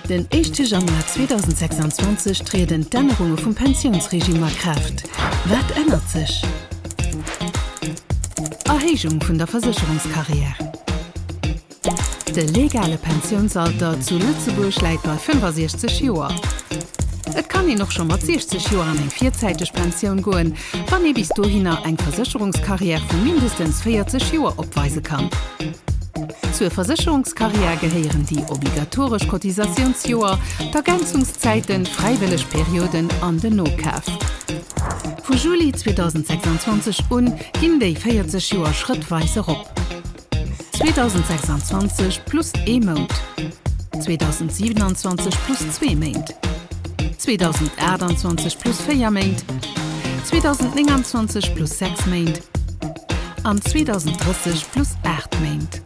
Den éischte Januar 2026 trieden d'Ännerunge vum Pensiounsregime a Kraaft. Wat ännert sech? Erhéijung vun der Versécherungscarrière. De legale Pensiounsalter zu Lëtzebuerg läit bei 65 Joer. Et kann een och scho mat 60 Joer an eng virzäiteg Pensioun goen, wann ee bis dohinner eng Versécherungscarrière vu mindestens 40 Joer opweise kann. Zur Versécherungscarrière gehéieren déi obligatoresch Cotisatiounsjoer, d'Ergänzungszäiten, fräiwëlleg Perioden an den Nokaf. Vu Juli 2026 un ginn déi 40 Joer schrëttweis erop. 2026 plus ee Mount, 2027 plus zwee Méint, 2028 plus véier Méint, 2029 plus sechs Méint an 2030 plus aacht Méint.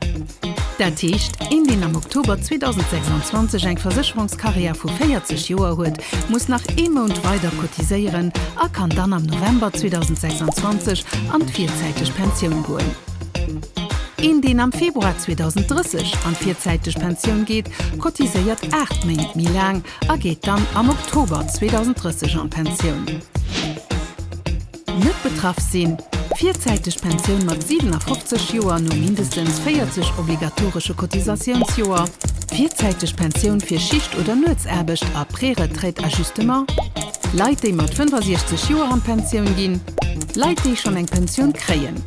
Dat heescht, een, deen am Oktober 2026 eng Versécherungskarriär vu 40 Joer huet, muss nach ee Mount weider cotiséieren a kann dann am November 2026 an d'virzäiteg Pensioun goen. Een, deen am Februar 2030 an d'virzäiteg Pensioun geet, cotiséiert 8 Méint méi laang a geet dann am Oktober 2030 an d'Pensioun. Net betraff sinn, Virzäiteg Pensioun mat 57 Joer no mindestens 40 obligatoresche Cotisatiounsjoer, virzäiteg Pensioun fir Schicht oder Nuetsaarbecht a Préretraite-Ajustement, Leit, déi mat 65 Joer an d'Pensioun ginn, Leit, déi schonn eng Pensioun kréien.